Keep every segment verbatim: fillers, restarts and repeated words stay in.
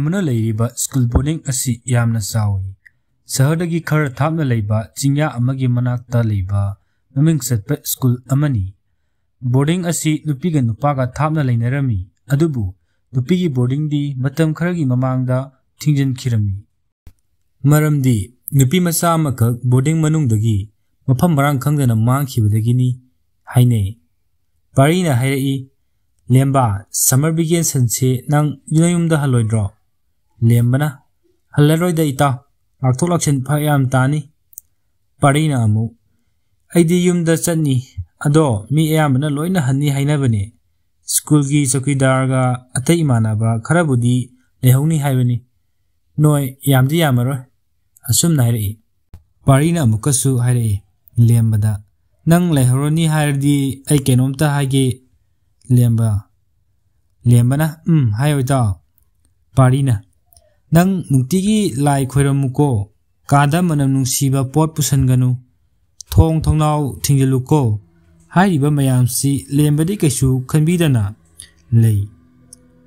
ꯂꯦꯝꯕꯅ ꯂꯩꯔꯤꯕ school boarding ꯑꯁꯤ ꯌꯥꯝꯅ ꯆꯥꯎꯏ꯫ ꯁꯍꯔꯗꯒꯤ ꯈꯔ ꯊꯥꯞꯅ ꯂꯩꯕ ꯆꯤꯡꯌꯥ ꯑꯃꯒꯤ ꯃꯅꯥꯛꯇ ꯂꯩꯕ ꯃꯃꯤꯡ ꯆꯠꯄ ꯁ꯭ꯀꯨꯜ ꯑꯃꯅꯤ꯫ ꯕꯣꯔꯗꯤꯡ ꯑꯁꯤ ꯅꯨꯄꯤꯒ ꯅꯨꯄꯥꯒ ꯊꯥꯞꯅ ꯂꯩꯅꯔꯝꯃꯤ, ꯑꯗꯨꯕꯨ ꯅꯨꯄꯤꯒꯤ ꯕꯣꯔꯗꯤꯡꯗꯤ ꯃꯇꯝ ꯈꯔꯒꯤ ꯃꯃꯥꯡꯗ ꯊꯤꯡꯖꯤꯟꯈꯤꯔꯝꯃꯤ꯫ ꯃꯔꯝꯗꯤ ꯅꯨꯄꯤ ꯃꯆꯥ ꯑꯃꯈꯛ ꯕꯣꯔꯗꯤꯡ ꯃꯅꯨꯡꯗꯒꯤ ꯃꯐꯝ ꯃꯔꯥꯡ ꯈꯪꯗꯅ ꯃꯥꯡꯈꯤꯕꯗꯒꯤꯅꯤ ꯍꯥꯏꯅꯩ꯫ ꯄꯥꯔꯤꯅ ꯍꯥꯏꯔꯛꯏ, "ꯂꯦꯝꯕ, ꯁꯝꯃꯔ ꯚꯦꯀꯦꯁꯟꯁꯦ ꯅꯪ ꯅꯌꯨꯝꯗ ꯍꯜꯂꯣꯏꯗ꯭ꯔꯣ?" ꯂꯦꯝꯕꯅ, "ꯍꯜꯂꯔꯣꯏꯗ ꯏꯇꯥꯎ, ꯂꯥꯛꯊꯣꯛ ꯂꯥꯛꯁꯤꯟ ꯐꯔꯛ ꯌꯥꯝ ꯇꯥꯅꯤ꯫" ꯄꯥꯔꯤꯅ ꯑꯃꯨꯛ, "ꯑꯩꯗꯤ ꯌꯨꯝꯗ ꯆꯠꯅꯤ, ꯑꯗꯣ ꯃꯤ ꯑꯌꯥꯝꯕꯅ ꯂꯣꯏꯅ ꯍꯟꯅꯤ ꯍꯥꯏꯅꯕꯅꯦ꯫ ꯁ꯭ꯀꯨꯜꯒꯤ ꯆꯧꯀꯤꯗꯥꯔꯒ ꯑꯇꯩ ꯏꯃꯥꯟꯅꯕ ꯈꯔꯕꯨꯗꯤ ꯂꯩꯍꯧꯅꯤ ꯍꯥꯏꯕꯅꯤ꯫ ꯅꯣꯏ ꯌꯥꯝꯗꯤ ꯌꯥꯝꯃꯔꯣꯏ꯫" ꯑꯁꯨꯝꯅ ꯍꯥꯏꯔꯛꯏ꯫ ꯄꯥꯔꯤꯅ ꯑꯃꯨꯛꯀꯁꯨ ꯍꯥꯏꯔꯛꯏ, ꯂꯦꯝꯕꯗ, "ꯅꯪ ꯂꯩꯍꯧꯔꯅꯤ ꯍꯥꯏꯔꯗꯤ ꯑꯩ ꯀꯩꯅꯣꯝꯇ ꯍꯥꯏꯒꯦ꯫" ꯂꯦꯝꯕ, ꯂꯦꯝꯕꯅ, "ꯎꯝ, ꯍꯥꯏꯌꯣ ꯏꯇꯥꯎ꯫" ꯄꯥꯔꯤꯅ, "ꯅꯪ ꯅꯨꯡꯇꯤꯒꯤ ꯂꯥꯏ ꯈꯣꯏꯔꯝꯃꯨꯀꯣ, ꯀꯥꯗ ꯃꯅꯝ ꯅꯨꯡꯁꯤꯕ ꯄꯣꯠ ꯄꯨꯁꯟꯒꯅꯨ, ꯊꯣꯡ ꯊꯣꯡꯅꯥꯎ ꯊꯤꯡꯖꯤꯜꯂꯨꯀꯣ꯫" ꯍꯥꯏꯔꯤꯕ ꯃꯌꯥꯝꯁꯤ ꯂꯦꯝꯕꯗꯤ ꯀꯩꯁꯨ ꯈꯟꯕꯤꯗꯅ ꯂꯩ꯫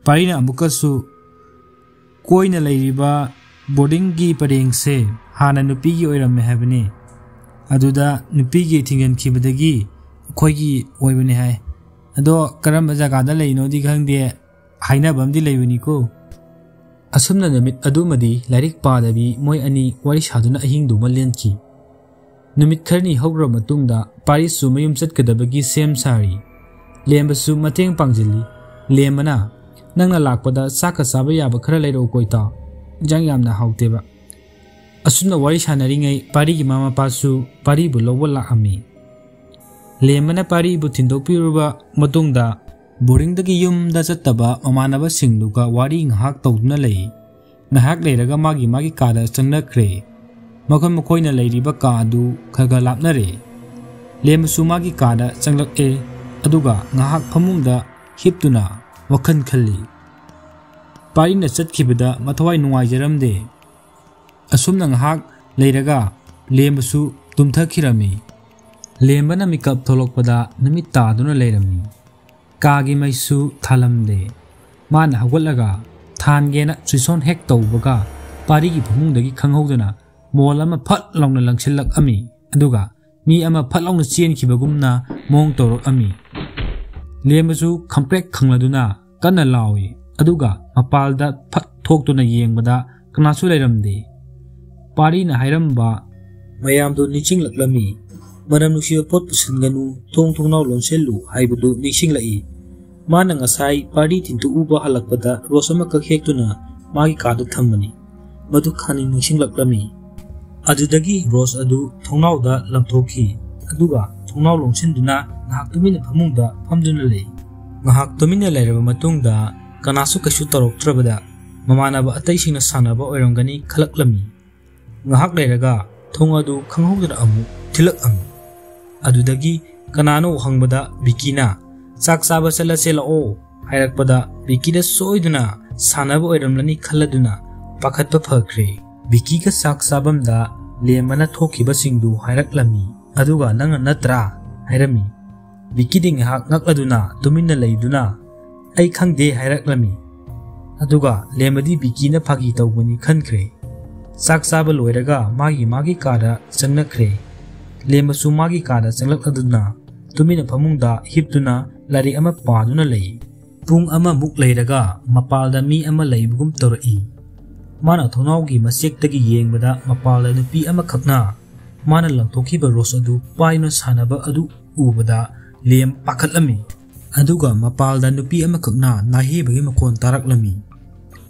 ꯄꯥꯔꯤꯅ ꯑꯃꯨꯛꯀꯁꯨ, "ꯀꯣꯏꯅ ꯂꯩꯔꯤꯕ ꯕꯣꯔꯗꯤꯡꯒꯤ ꯄꯔꯦꯡꯁꯦ ꯍꯥꯟꯅ ꯅꯨꯄꯤꯒꯤ ꯑꯣꯏꯔꯝꯃꯦ ꯍꯥꯏꯕꯅꯤ꯫ ꯑꯗꯨꯗ ꯅꯨꯄꯤꯒꯤ ꯊꯤꯡꯖꯤꯟꯈꯤꯕꯗꯒꯤ ꯑꯩꯈꯣꯏꯒꯤ ꯑꯣꯏꯕꯅꯦ ꯍꯥꯏ꯫ ꯑꯗꯣ ꯀꯔꯝꯕ ꯖꯒꯥꯗ ꯂꯩꯅꯣꯗꯤ ꯈꯪꯗꯦ, ꯍꯥꯏꯅꯕ ꯑꯃꯗꯤ ꯂꯩꯕꯅꯤꯀꯣ꯫" ꯑꯁꯨꯝꯅ ꯅꯨꯃꯤꯠ ꯑꯗꯨꯃꯗꯤ ꯂꯥꯏꯔꯤꯛ ꯄꯥꯗꯕꯤ ꯃꯣꯏ ꯑꯅꯤ ꯋꯥꯔꯤ ꯁꯥꯗꯨꯅ ꯑꯍꯤꯡꯗꯨꯃ ꯂꯦꯟꯈꯤ꯫ ꯅꯨꯃꯤꯠ ꯈꯔꯅꯤ ꯍꯧꯈ꯭ꯔꯕ ꯃꯇꯨꯡꯗ ꯄꯥꯔꯤꯁꯁꯨ ꯃꯌꯨꯝ ꯆꯠꯀꯗꯕꯒꯤ ꯁꯦꯝ ꯁꯥꯔꯤ꯫ ꯂꯦꯝꯕꯁꯨ ꯃꯇꯦꯡ ꯄꯥꯡꯁꯤꯜꯂꯤ꯫ ꯂꯦꯝꯕꯅ, "ꯅꯪꯅ ꯂꯥꯛꯄꯗ ꯆꯥꯛꯀ ꯆꯥꯕ ꯌꯥꯕ ꯈꯔ ꯂꯩꯔꯛꯎꯀꯣ ꯏꯇꯥꯎ, ꯏꯟꯖꯥꯡ ꯌꯥꯝꯅ ꯍꯥꯎꯇꯦꯕ꯫" ꯑꯁꯨꯝꯅ ꯋꯥꯔꯤ ꯁꯥꯟꯅꯔꯤꯉꯩ ꯄꯥꯔꯤꯒꯤ ꯃꯃꯥ ꯃꯄꯥꯁꯨ ꯄꯥꯔꯤꯕꯨ ꯂꯧꯕ ꯂꯥꯛꯑꯝꯃꯤ꯫ ꯂꯦꯝꯕꯅ ꯄꯥꯔꯤꯕꯨ ꯊꯤꯟꯗꯣꯛꯄꯤꯔꯨꯔꯕ ꯃꯇꯨꯡꯗ ꯕꯣꯔꯗꯤꯡꯗꯒꯤ ꯌꯨꯝꯗ ꯆꯠꯇꯕ ꯃꯃꯥꯟꯅꯕꯁꯤꯡꯗꯨꯒ ꯋꯥꯔꯤ ꯉꯥꯏꯍꯥꯛ ꯇꯧꯗꯨꯅ ꯂꯩ꯫ ꯉꯥꯏꯍꯥꯛ ꯂꯩꯔꯒ ꯃꯥꯒꯤ ꯃꯥꯒꯤ ꯀꯥꯗ ꯆꯪꯅꯈ꯭ꯔꯦ꯫ ꯃꯈꯣꯏ ꯃꯈꯣꯏꯅ ꯂꯩꯔꯤꯕ ꯀꯥ ꯑꯗꯨ ꯈꯔ ꯈꯔ ꯂꯥꯞꯅꯔꯦ꯫ ꯂꯦꯝꯕꯁꯨ ꯃꯥꯒꯤ ꯀꯥꯗ ꯆꯪꯂꯛꯑꯦ, ꯑꯗꯨꯒ ꯉꯥꯏꯍꯥꯛ ꯐꯃꯨꯡꯗ ꯍꯤꯞꯇꯨꯅ ꯋꯥꯈꯜ ꯈꯜꯂꯤ꯫ ꯄꯥꯔꯤꯅ ꯆꯠꯈꯤꯕꯗ ꯃꯊꯋꯥꯏ ꯅꯨꯡꯉꯥꯏꯖꯔꯝꯗꯦ꯫ ꯑꯁꯨꯝꯅ ꯉꯥꯏꯍꯥꯛ ꯂꯩꯔꯒ ꯂꯦꯝꯕꯁꯨ ꯇꯨꯝꯊꯈꯤꯔꯝꯃꯤ꯫ ꯂꯦꯝꯕꯅ ꯃꯤꯀꯞ ꯊꯣꯛꯂꯛꯄꯗ ꯅꯨꯃꯤꯠ ꯇꯥꯗꯨꯅ ꯂꯩꯔꯝꯃꯤ꯫ ꯀꯥꯒꯤ ꯃꯩꯁꯨ ꯊꯥꯜꯂꯝꯗꯦ꯫ ꯃꯥꯅ ꯍꯧꯒꯠꯂꯒ ꯊꯥꯟꯒꯦꯅ ꯆꯨꯏꯁꯣꯟ ꯍꯦꯛ ꯇꯧꯕꯒ ꯄꯥꯔꯤꯒꯤ ꯐꯃꯨꯡꯗꯒꯤ ꯈꯪꯍꯧꯗꯅ ꯃꯣꯜ ꯑꯃ ꯐꯠ ꯂꯥꯎꯅ ꯂꯪꯁꯤꯜꯂꯛꯑꯝꯃꯤ꯫ ꯑꯗꯨꯒ ꯃꯤ ꯑꯃ ꯐꯠ ꯂꯥꯎꯅ ꯆꯦꯟꯈꯤꯕꯒꯨꯝꯅ ꯃꯑꯣꯡ ꯇꯧꯔꯛꯑꯝꯃꯤ꯫ ꯂꯦꯝꯕꯁꯨ ꯈꯪꯄ꯭ꯔꯦꯛ ꯈꯪꯂꯗꯨꯅ ꯀꯟꯅ ꯂꯥꯎꯏ꯫ ꯑꯗꯨꯒ ꯃꯄꯥꯜꯗ ꯐꯠ ꯊꯣꯛꯇꯨꯅ ꯌꯦꯡꯕꯗ ꯀꯅꯥꯁꯨ ꯂꯩꯔꯝꯗꯦ꯫ ꯄꯥꯔꯤꯅ ꯍꯥꯏꯔꯝꯕ ꯃꯌꯥꯝꯗꯨ ꯅꯤꯡꯁꯤꯡꯂꯛꯂꯝꯃꯤ꯫ "ꯃꯅꯝ ꯅꯨꯡꯁꯤꯕ ꯄꯣꯠ ꯄꯨꯁꯤꯟꯒꯅꯨ, ꯊꯣꯡ ꯊꯣꯡꯅꯥꯎ ꯂꯣꯟꯁꯤꯜꯂꯨ" ꯍꯥꯏꯕꯗꯨ ꯅꯤꯡꯁꯤꯡꯂꯛꯏ꯫ ꯃꯥꯅ ꯉꯁꯥꯏ ꯄꯥꯔꯤ ꯊꯤꯟꯗꯣꯛꯎꯕ ꯍꯜꯂꯛꯄꯗ ꯔꯣꯁ ꯑꯃꯈꯛ ꯍꯦꯛꯇꯨꯅ ꯃꯥꯒꯤ ꯀꯥꯗ ꯊꯝꯕꯅꯤ꯫ ꯃꯗꯨ ꯈꯥꯅꯤꯡ ꯅꯤꯡꯁꯤꯡꯂꯛꯂꯝꯃꯤ꯫ ꯑꯗꯨꯗꯒꯤ ꯔꯣꯁ ꯑꯗꯨ ꯊꯣꯡꯅꯥꯎꯗ ꯂꯪꯊꯣꯛꯈꯤ꯫ ꯑꯗꯨꯒ ꯊꯣꯡꯅꯥꯎ ꯂꯣꯟꯁꯤꯟꯗꯨꯅ ꯉꯥꯏꯍꯥꯛ ꯇꯨꯃꯤꯟꯅ ꯐꯃꯨꯡꯗ ꯐꯝꯗꯨꯅ ꯂꯩ꯫ ꯉꯥꯏꯍꯥꯛ ꯇꯨꯃꯤꯟꯅ ꯂꯩꯔꯕ ꯃꯇꯨꯡꯗ ꯀꯅꯥꯁꯨ ꯀꯩꯁꯨ ꯇꯧꯔꯛꯇ꯭ꯔꯕꯗ ꯃꯃꯥꯟꯅꯕ ꯑꯇꯩꯁꯤꯡꯅ ꯁꯥꯟꯅꯕ ꯑꯣꯏꯔꯝꯒꯅꯤ ꯈꯜꯂꯛꯂꯝꯃꯤ꯫ ꯉꯥꯏꯍꯥꯛ ꯂꯩꯔꯒ ꯊꯣꯡ ꯑꯗꯨ ꯈꯪꯍꯧꯗꯅ ꯑꯃꯨꯛ ꯊꯤꯜꯂꯛꯑꯝꯃꯤ꯫ ꯑꯗꯨꯗꯒꯤ ꯀꯅꯥꯅꯣ ꯍꯪꯕꯗ ꯕꯤꯀꯤꯅ, "ꯆꯥꯛ ꯆꯥꯕ ꯆꯠꯂꯁꯦ ꯂꯥꯛꯑꯣ" ꯍꯥꯏꯔꯛꯄꯗ ꯕꯤꯀꯤꯅ ꯁꯣꯏꯗꯨꯅ ꯁꯥꯟꯅꯕ ꯑꯣꯏꯔꯝꯂꯅꯤ ꯈꯜꯂꯗꯨꯅ ꯄꯥꯈꯠꯄ ꯐꯈ꯭ꯔꯦ꯫ ꯕꯤꯀꯤꯒ ꯆꯥꯛ ꯆꯥꯐꯝꯗ ꯂꯦꯝꯕꯅ ꯊꯣꯛꯈꯤꯕꯁꯤꯡꯗꯨ ꯍꯥꯏꯔꯛꯂꯝꯃꯤ꯫ ꯑꯗꯨꯒ "ꯅꯪꯅ ꯅꯠꯇ꯭ꯔꯥ?" ꯍꯥꯏꯔꯝꯃꯤ꯫ ꯕꯤꯀꯤꯗꯤ ꯉꯥꯏꯍꯥꯛ ꯉꯛꯂꯗꯨꯅ ꯇꯨꯃꯤꯟꯅ ꯂꯩꯗꯨꯅ "ꯑꯩ ꯈꯪꯗꯦ" ꯍꯥꯏꯔꯛꯂꯝꯃꯤ꯫ ꯑꯗꯨꯒ ꯂꯦꯝꯕꯗꯤ ꯕꯤꯀꯤꯅ ꯐꯥꯒꯤ ꯇꯧꯕꯅꯤ ꯈꯟꯈ꯭ꯔꯦ꯫ ꯆꯥꯛ ꯆꯥꯕ ꯂꯣꯏꯔꯒ ꯃꯥꯒꯤ ꯃꯥꯒꯤ ꯀꯥꯗ ꯆꯪꯅꯈ꯭ꯔꯦ꯫ ꯂꯦꯝꯕꯁꯨ ꯃꯥꯒꯤ ꯀꯥꯗ ꯆꯪꯂꯛꯂꯗꯨꯅ ꯇꯨꯃꯤꯟꯅ ꯐꯃꯨꯡꯗ ꯍꯤꯞꯇꯨꯅ ꯂꯥꯏꯔꯤꯛ ꯑꯃ ꯄꯥꯗꯨꯅ ꯂꯩ꯫ ꯄꯨꯡ ꯑꯃꯃꯨꯛ ꯂꯩꯔꯒ ꯃꯄꯥꯜꯗ ꯃꯤ ꯑꯃ ꯂꯩꯕꯒꯨꯝ ꯇꯧꯔꯛꯏ꯫ ꯃꯥꯅ ꯊꯣꯡꯅꯥꯎꯒꯤ ꯃꯆꯦꯛꯇꯒꯤ ꯌꯦꯡꯕꯗ ꯃꯄꯥꯜꯗ ꯅꯨꯄꯤ ꯑꯃꯈꯛꯅ ꯃꯥꯅ ꯂꯪꯊꯣꯛꯈꯤꯕ ꯔꯣꯁ ꯑꯗꯨ ꯄꯥꯏꯗꯨꯅ ꯁꯥꯟꯅꯕ ꯑꯗꯨ ꯎꯕꯗ ꯂꯦꯝ ꯄꯥꯈꯠꯂꯝꯃꯤ꯫ ꯑꯗꯨꯒ ꯃꯄꯥꯜꯗ ꯅꯨꯄꯤ ꯑꯃꯈꯛꯅ ꯅꯥꯍꯦꯕꯒꯤ ꯃꯈꯣꯟ ꯇꯥꯔꯛꯂꯝꯃꯤ꯫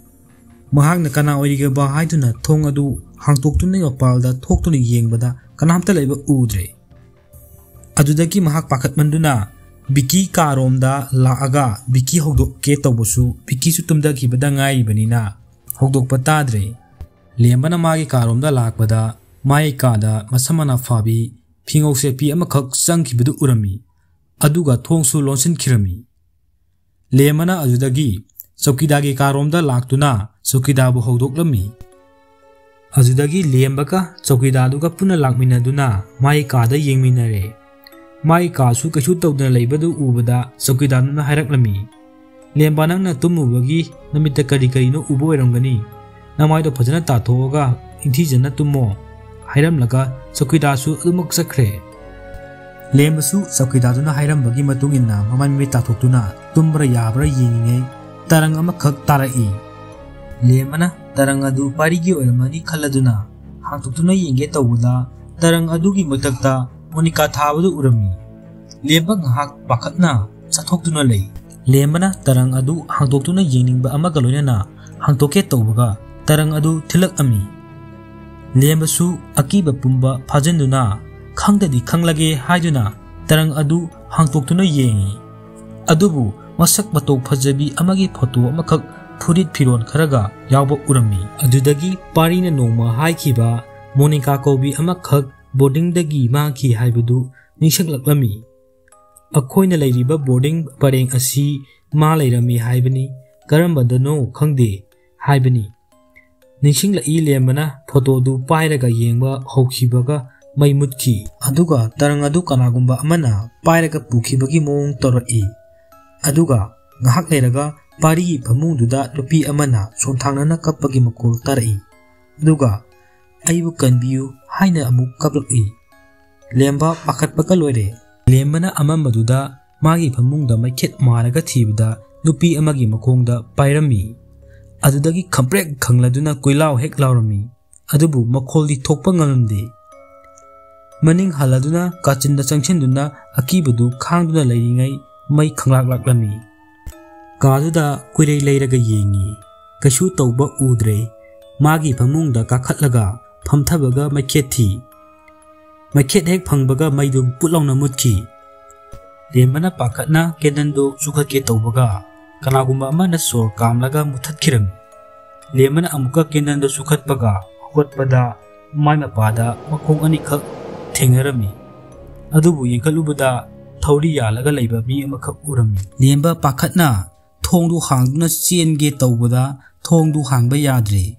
ꯃꯍꯥꯛꯅ ꯀꯅꯥ ꯑꯣꯏꯔꯤꯒꯕ ꯍꯥꯏꯗꯨꯅ ꯊꯣꯡ ꯑꯗꯨ ꯍꯥꯡꯇꯣꯛꯇꯨꯅ ꯃꯄꯥꯜꯗ ꯊꯣꯛꯇꯨꯅ ꯌꯦꯡꯕꯗ ꯀꯅꯥꯝꯇ ꯂꯩꯕ ꯎꯗ꯭ꯔꯦ꯫ ꯑꯗꯨꯗꯒꯤ ꯃꯍꯥꯛ ꯄꯥꯈꯠꯃꯟꯗꯨꯅ ꯕꯤꯀꯤ ꯀꯥꯔꯣꯝꯗ ꯂꯥꯛꯑꯒ ꯕꯤꯀꯤ ꯍꯧꯗꯣꯛꯀꯦ ꯇꯧꯕꯁꯨ ꯕꯤꯀꯤꯁꯨ ꯇꯨꯝꯊꯈꯤꯕꯗ ꯉꯥꯏꯔꯤꯕꯅꯤꯅ ꯍꯧꯗꯣꯛꯄ ꯇꯥꯗ꯭ꯔꯦ꯫ ꯂꯦꯝꯕꯅ ꯃꯥꯒꯤ ꯀꯥꯔꯣꯝꯗ ꯂꯥꯛꯄꯗ ꯃꯥꯒꯤ ꯀꯥꯗ ꯃꯁꯝ ꯃꯅꯥ ꯐꯥꯕꯤ ꯐꯤꯉꯧ ꯁꯦꯠꯄꯤ ꯑꯃꯈꯛ ꯆꯪꯈꯤꯕꯗꯨ ꯎꯔꯝꯃꯤ꯫ ꯑꯗꯨꯒ ꯊꯣꯡꯁꯨ ꯂꯣꯟꯁꯤꯟꯈꯤꯔꯝꯃꯤ꯫ ꯂꯦꯝꯕꯅ ꯑꯗꯨꯗꯒꯤ ꯆꯧꯀꯤꯗꯥꯒꯤ ꯀꯥꯔꯣꯝꯗ ꯂꯥꯛꯇꯨꯅ ꯆꯧꯀꯤꯗꯥꯕꯨ ꯍꯧꯗꯣꯛꯂꯝꯃꯤ꯫ ꯑꯗꯨꯗꯒꯤ ꯂꯦꯝꯕꯒ ꯆꯧꯀꯤꯗꯥꯗꯨꯒ ꯄꯨꯟꯅ ꯂꯥꯛꯃꯤꯟꯅꯗꯨꯅ ꯃꯥꯒꯤ ꯀꯥꯗ ꯌꯦꯡꯃꯤꯟꯅꯔꯦ꯫ ꯃꯥꯒꯤ ꯀꯥꯁꯨ ꯀꯩꯁꯨ ꯇꯧꯗꯅ ꯂꯩꯕꯗꯨ ꯎꯕꯗ ꯆꯧꯀꯤꯗꯥꯗꯨꯅ ꯍꯥꯏꯔꯛꯂꯝꯃꯤ, "ꯂꯦꯝꯕ, ꯅꯪꯅ ꯇꯨꯝꯃꯨꯕꯒꯤ ꯅꯃꯤꯠꯇ ꯀꯔꯤ ꯀꯔꯤꯅꯣ ꯎꯕ ꯑꯣꯏꯔꯝꯒꯅꯤ꯫ ꯅꯃꯥꯏꯗꯣ ꯐꯖꯅ ꯇꯥꯊꯣꯛꯑꯒ ꯅꯤꯡꯊꯤꯖꯅ ꯇꯨꯝꯃꯣ" ꯍꯥꯏꯔꯝꯂꯒ ꯆꯧꯀꯤꯗꯥꯔꯁꯨ ꯑꯗꯨꯃꯛ ꯆꯠꯈ꯭ꯔꯦ꯫ ꯂꯦꯝꯕꯁꯨ ꯆꯧꯀꯤꯗꯥꯔꯗꯨꯅ ꯍꯥꯏꯔꯝꯕꯒꯤ ꯃꯇꯨꯡ ꯏꯟꯅ ꯃꯃꯥꯏ ꯃꯃꯤꯠ ꯇꯥꯊꯣꯛꯇꯨꯅ ꯇꯨꯝꯕ꯭ꯔꯥ ꯌꯥꯕ꯭ꯔꯥ ꯌꯦꯡꯉꯤꯉꯩ ꯇꯔꯪ ꯑꯃꯈꯛ ꯇꯥꯔꯛꯏ꯫ ꯂꯦꯝꯕꯅ ꯇꯔꯪ ꯑꯗꯨ ꯄꯥꯔꯤꯒꯤ ꯑꯣꯏꯔꯝꯃꯅꯤ ꯈꯜꯂꯗꯨꯅ ꯍꯥꯡꯇꯣꯛꯇꯨꯅ ꯌꯦꯡꯒꯦ ꯇꯧꯕꯗ, ꯇꯔꯪ ꯑꯗꯨꯒꯤ ꯃꯊꯛꯇ ꯃꯣꯅꯤꯀꯥ ꯊꯥꯕꯗꯨ ꯎꯔꯝꯃꯤ꯫ ꯂꯦꯝꯕ ꯉꯥꯏꯍꯥꯛ ꯄꯥꯈꯠꯅ ꯆꯠꯊꯣꯛꯇꯨꯅ ꯂꯩ꯫ ꯂꯦꯝꯕꯅ ꯇꯔꯪ ꯑꯗꯨ ꯍꯥꯡꯇꯣꯛꯇꯨꯅ ꯌꯦꯡꯅꯤꯡꯕ ꯑꯃꯒ ꯂꯣꯏꯅꯅ ꯍꯥꯡꯇꯣꯛꯀꯦ ꯇꯧꯕꯒ, ꯇꯔꯪ ꯑꯗꯨ ꯊꯤꯜꯂꯛꯑꯝꯃꯤ꯫ ꯂꯦꯝꯕꯁꯨ ꯑꯀꯤꯕ ꯄꯨꯝꯕ ꯐꯥꯖꯤꯟꯗꯨꯅ, "ꯈꯪꯗꯗꯤ ꯈꯪꯂꯒꯦ" ꯍꯥꯏꯗꯨꯅ ꯇꯔꯪ ꯑꯗꯨ ꯍꯥꯡꯇꯣꯛꯇꯨꯅ ꯌꯦꯡꯉꯤ꯫ ꯑꯗꯨꯕꯨ ꯃꯁꯛ ꯃꯇꯧ ꯐꯖꯕꯤ ꯑꯃꯒꯤ ꯐꯣꯇꯣ ꯑꯃꯈꯛ ꯐꯨꯔꯤꯠ ꯐꯤꯔꯣꯜ ꯈꯔꯒ ꯌꯥꯎꯕ ꯎꯔꯝꯃꯤ꯫ ꯑꯗꯨꯗꯒꯤ ꯄꯥꯔꯤꯅ ꯅꯣꯡꯃ ꯍꯥꯏꯈꯤꯕ ꯃꯣꯅꯤꯀꯥ ꯀꯧꯕꯤ ꯑꯃꯈꯛ ꯕꯣꯔꯗꯤꯡꯗꯒꯤ ꯃꯥꯡꯈꯤ ꯍꯥꯏꯕꯗꯨ ꯅꯤꯡꯁꯤꯡꯂꯛꯂꯝꯃꯤ꯫ "ꯑꯩꯈꯣꯏꯅ ꯂꯩꯔꯤꯕ ꯕꯣꯔꯗꯤꯡ ꯄꯔꯦꯡ ꯑꯁꯤ ꯃꯥ ꯂꯩꯔꯝꯃꯤ ꯍꯥꯏꯕꯅꯤ, ꯀꯔꯝꯕꯗꯅꯣ ꯈꯪꯗꯦ" ꯍꯥꯏꯕꯅꯤ꯫ ꯅꯤꯡꯁꯤꯡꯂꯛꯏ꯫ ꯂꯦꯝꯕꯅ ꯐꯣꯇꯣꯗꯨ ꯄꯥꯏꯔꯒ ꯌꯦꯡꯕ ꯍꯧꯈꯤꯕꯒ ꯃꯩ ꯃꯨꯠꯈꯤ꯫ ꯑꯗꯨꯒ ꯇꯔꯪ ꯑꯗꯨ ꯀꯅꯥꯒꯨꯝꯕ ꯑꯃꯅ ꯄꯥꯏꯔꯒ ꯄꯨꯈꯤꯕꯒꯤ ꯃꯑꯣꯡ ꯇꯧꯔꯛꯏ꯫ ꯑꯗꯨꯒ ꯉꯥꯏꯍꯥꯛ ꯂꯩꯔꯒ ꯄꯥꯔꯤꯒꯤ ꯐꯃꯨꯡꯗꯨꯗ ꯅꯨꯄꯤ ꯑꯃꯅ ꯁꯣꯟꯊꯥꯡꯅꯅ ꯀꯞꯄꯒꯤ ꯃꯈꯣꯜ ꯇꯥꯔꯛꯏ꯫ ꯑꯗꯨꯒ "ꯑꯩꯕꯨ ꯀꯟꯕꯤꯌꯨ" ꯍꯥꯏꯅ ꯑꯃꯨꯛ ꯀꯞꯂꯛꯏ꯫ ꯂꯦꯝꯕ ꯄꯥꯈꯠꯄꯒ ꯂꯣꯏꯔꯦ꯫ ꯂꯦꯝꯕꯅ ꯑꯃꯝꯕꯗꯨꯗ ꯃꯥꯒꯤ ꯐꯃꯨꯡꯗ ꯃꯩꯈꯦꯠ ꯃꯥꯔꯒ ꯊꯤꯕꯗ, ꯅꯨꯄꯤ ꯑꯃꯒꯤ ꯃꯈꯣꯡꯗ ꯄꯥꯏꯔꯝꯃꯤ꯫ ꯑꯗꯨꯗꯒꯤ ꯈꯝꯄ꯭ꯔꯦꯛ ꯈꯪꯂꯗꯨꯅ ꯀꯣꯏꯂꯥꯎ ꯍꯦꯛ ꯂꯥꯎꯔꯝꯃꯤ꯫ ꯑꯗꯨꯕꯨ ꯃꯈꯣꯜꯗꯤ ꯊꯣꯛꯄ ꯉꯝꯂꯝꯗꯦ꯫ ꯃꯅꯤꯡ ꯍꯜꯂꯗꯨꯅ ꯀꯥꯆꯤꯟꯗ ꯆꯪꯁꯤꯟꯗꯨꯅ ꯑꯀꯤꯕꯗꯨ ꯈꯥꯡꯗꯨꯅ ꯂꯩꯔꯤꯉꯩ ꯃꯩ ꯈꯪꯂꯥꯛ ꯂꯥꯛꯂꯝꯃꯤ꯫ ꯀꯥꯗꯨꯗ ꯀꯨꯏꯔꯩ ꯂꯩꯔꯒ ꯌꯦꯡꯉꯤ꯫ ꯀꯩꯁꯨ ꯇꯧꯕ ꯎꯗ꯭ꯔꯦ꯫ ꯃꯥꯒꯤ ꯐꯃꯨꯡꯗ ꯀꯥꯈꯠꯂꯒ ꯐꯝꯊꯕꯒ ꯃꯩꯈꯦꯠ ꯊꯤ꯫ ꯃꯩꯈꯦꯠ ꯍꯦꯛ ꯐꯪꯕꯒ ꯃꯩꯗꯨ ꯄꯨꯠ ꯂꯥꯎꯅ ꯃꯨꯠꯈꯤ꯫ ꯂꯦꯝꯕꯅ ꯄꯥꯈꯠꯅ ꯀꯦꯟꯗꯜꯗꯨ ꯆꯨꯈꯠꯀꯦ ꯇꯧꯕꯒ, ꯀꯅꯥꯒꯨꯝꯕ ꯑꯃꯅ ꯁꯣꯔ ꯀꯥꯝꯂꯒ ꯃꯨꯊꯠꯈꯤꯔꯝꯃꯤ꯫ ꯂꯦꯝꯕꯅ ꯑꯃꯨꯛꯀ ꯀꯦꯟꯗꯜꯗꯨ ꯆꯨꯈꯠꯄꯒ, ꯍꯧꯒꯠꯄꯗ ꯃꯥꯏ ꯃꯄꯥꯗ ꯃꯈꯣꯡ ꯑꯅꯤꯈꯛ ꯊꯦꯡꯅꯔꯝꯃꯤ꯫ ꯑꯗꯨꯕꯨ ꯌꯦꯡꯈꯠꯂꯨꯕꯗ ꯊꯧꯔꯤ ꯌꯥꯜꯂꯒ ꯂꯩꯕ ꯃꯤ ꯑꯃꯈꯛ ꯎꯔꯝꯃꯤ꯫ ꯂꯦꯝꯕ ꯄꯥꯈꯠꯅ ꯊꯣꯡꯗꯨ ꯍꯥꯡꯗꯨꯅ ꯆꯦꯟꯒꯦ ꯇꯧꯕꯗ, ꯊꯣꯡꯗꯨ ꯍꯥꯡꯕ ꯌꯥꯗ꯭ꯔꯦ꯫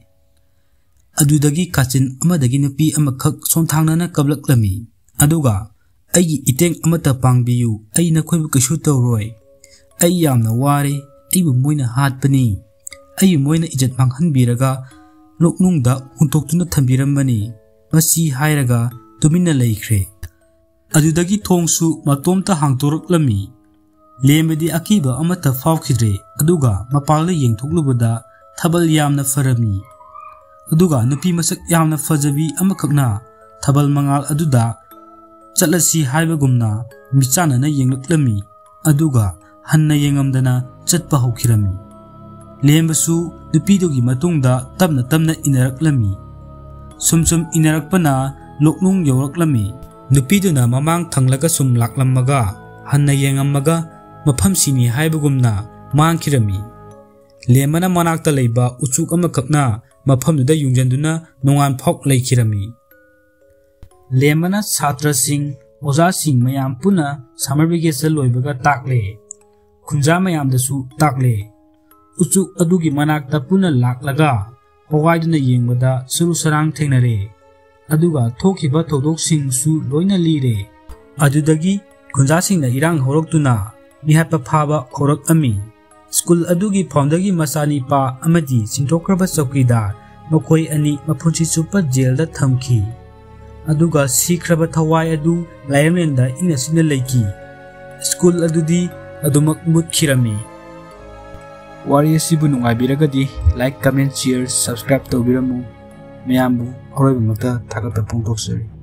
ꯑꯗꯨꯗꯒꯤ ꯀꯥꯆꯤꯟ ꯑꯃꯗꯒꯤ ꯅꯨꯄꯤ ꯑꯃꯈꯛ ꯁꯣꯟꯊꯥꯡꯅꯅ ꯀꯞꯂꯛꯂꯝꯃꯤ꯫ ꯑꯗꯨꯒ, "ꯑꯩꯒꯤ ꯏꯇꯦꯡ ꯑꯃꯠꯇ ꯄꯥꯡꯕꯤꯌꯨ, ꯑꯩ ꯅꯈꯣꯏꯕꯨ ꯀꯩꯁꯨ ꯇꯧꯔꯣꯏ꯫ ꯑꯩ ꯌꯥꯝꯅ ꯋꯥꯔꯦ, ꯑꯩꯕꯨ ꯃꯣꯏꯅ ꯍꯥꯠꯄꯅꯤ, ꯑꯩꯕꯨ ꯃꯣꯏꯅ ꯏꯖꯠ ꯃꯥꯡꯍꯟꯕꯤꯔꯒ ꯂꯣꯛꯅꯨꯡꯗ ꯍꯨꯟꯇꯣꯛꯇꯨꯅ ꯊꯝꯕꯤꯔꯝꯕꯅꯤ, ꯃꯁꯤ ꯍꯥꯏꯔꯒ ꯇꯨꯃꯤꯟꯅ ꯂꯩꯈ꯭ꯔꯦ꯫ ꯑꯗꯨꯗꯒꯤ ꯊꯣꯡꯁꯨ ꯃꯇꯣꯝꯇ ꯍꯥꯡꯗꯣꯔꯛꯂꯝꯃꯤ꯫ ꯂꯦꯝꯕꯗꯤ ꯑꯀꯤꯕ ꯑꯃꯠꯇ ꯐꯥꯎꯈꯤꯗ꯭ꯔꯦ꯫ ꯑꯗꯨꯒ ꯃꯄꯥꯜꯗ ꯌꯦꯡꯊꯣꯛꯂꯨꯕꯗ ꯊꯥꯕꯜ ꯌꯥꯝꯅ ꯐꯔꯝꯃꯤ꯫ ꯑꯗꯨꯒ ꯅꯨꯄꯤ ꯃꯁꯛ ꯌꯥꯝꯅ ꯐꯖꯕꯤ ꯑꯃꯈꯛꯅ ꯊꯥꯕꯜ ꯃꯉꯥꯜ ꯑꯗꯨꯗ ꯆꯠꯂꯁꯤ ꯍꯥꯏꯕꯒꯨꯝꯅ ꯃꯤꯠꯆꯥꯟꯅꯅ ꯌꯦꯡꯂꯛꯂꯝꯃꯤ꯫ ꯑꯗꯨꯒ ꯍꯟꯅ ꯌꯦꯡꯉꯝꯗꯅ ꯆꯠꯄ ꯍꯧꯈꯤꯔꯝꯃꯤ꯫ ꯂꯦꯝꯕꯁꯨ ꯅꯨꯄꯤꯗꯨꯒꯤ ꯃꯇꯨꯡꯗ ꯇꯞꯅ ꯇꯞꯅ ꯏꯟꯅꯔꯛꯂꯝꯃꯤ꯫ ꯁꯨꯝ ꯁꯨꯝ ꯏꯟꯅꯔꯛꯄꯅ ꯂꯣꯛꯅꯨꯡ ꯌꯧꯔꯛꯂꯝꯃꯤ꯫ ꯅꯨꯄꯤꯗꯨꯅ ꯃꯃꯥꯡ ꯊꯪꯂꯒ ꯁꯨꯝ ꯂꯥꯛꯂꯝꯃꯒ ꯍꯟꯅ ꯌꯦꯡꯉꯝꯃꯒ ꯃꯐꯝꯁꯤꯅꯤ ꯍꯥꯏꯕꯒꯨꯝꯅ ꯃꯥꯡꯈꯤꯔꯝꯃꯤ꯫ ꯂꯦꯝꯕꯅ ꯃꯅꯥꯛꯇ ꯂꯩꯕ ꯎꯆꯨꯛ ꯑꯃꯈꯛꯅ ꯃꯐꯝꯗꯨꯗ ꯌꯨꯡꯖꯟꯗꯨꯅ ꯅꯣꯡꯉꯥꯟ ꯐꯥꯎ ꯂꯩꯈꯤꯔꯝꯃꯤ꯫ ꯂꯦꯝꯕꯅ ꯁꯥꯇ꯭ꯔꯁꯤꯡ, ꯑꯣꯖꯥꯁꯤꯡ ꯃꯌꯥꯝ ꯄꯨꯟꯅ summer vacation ꯂꯣꯏꯕꯒ ꯇꯥꯛꯂꯦ꯫ ꯈꯨꯟꯖꯥ ꯃꯌꯥꯝꯗꯁꯨ ꯇꯥꯛꯂꯦ꯫ ꯎꯆꯨꯛ ꯑꯗꯨꯒꯤ ꯃꯅꯥꯛꯇ ꯄꯨꯟꯅ ꯂꯥꯛꯂꯒ ꯍꯣꯒꯥꯏꯗꯨꯅ ꯌꯦꯡꯕꯗ ꯁꯔꯨ ꯁꯔꯥꯡ ꯊꯦꯡꯅꯔꯦ꯫ ꯑꯗꯨꯒ ꯊꯣꯛꯈꯤꯕ ꯊꯧꯗꯣꯛꯁꯤꯡꯁꯨ ꯂꯣꯏꯅ ꯂꯤꯔꯦ꯫ ꯑꯗꯨꯗꯒꯤ ꯈꯨꯟꯖꯥꯁꯤꯡꯅ ꯏꯔꯥꯡ ꯍꯧꯔꯛꯇꯨꯅ ꯃꯤꯍꯥꯠꯄ ꯐꯥꯕ ꯍꯧꯔꯛꯂꯝꯃꯤ꯫ ꯁ꯭ꯀꯨꯜ ꯑꯗꯨꯒꯤ founder ꯒꯤ ꯃꯆꯥꯅꯤꯄꯥ ꯑꯃꯗꯤ ꯆꯤꯡꯊꯣꯛꯈ꯭ꯔꯕ ꯆꯧꯀꯤꯗꯥꯔ, ꯃꯈꯣꯏ ꯑꯅꯤ ꯃꯄꯨꯟꯁꯤ ꯆꯨꯞꯄ ꯖꯦꯜꯗ ꯊꯝꯈꯤ꯫ ꯑꯗꯨꯒ ꯁꯤꯈ꯭ꯔꯕ ꯊꯋꯥꯏ ꯑꯗꯨ ꯂꯥꯏꯔꯪꯂꯦꯟꯗ ꯏꯪꯅ ꯆꯤꯛꯅ ꯂꯩꯈꯤ꯫ ꯁ꯭ꯀꯨꯜ ꯑꯗꯨꯗꯤ ꯑꯗꯨꯃꯛ ꯃꯨꯠꯈꯤꯔꯝꯃꯤ꯫ ꯋꯥꯔꯤ ꯑꯁꯤꯕꯨ ꯅꯨꯡꯉꯥꯏꯕꯤꯔꯒꯗꯤ like, comment, share, subscribe ꯇꯧꯕꯤꯔꯝꯃꯨ꯫ ꯃꯌꯥꯝꯕꯨ ꯑꯔꯣꯏꯕꯃꯛꯇ ꯊꯥꯒꯠꯄ ꯐꯣꯡꯗꯣꯛꯆꯔꯤ꯫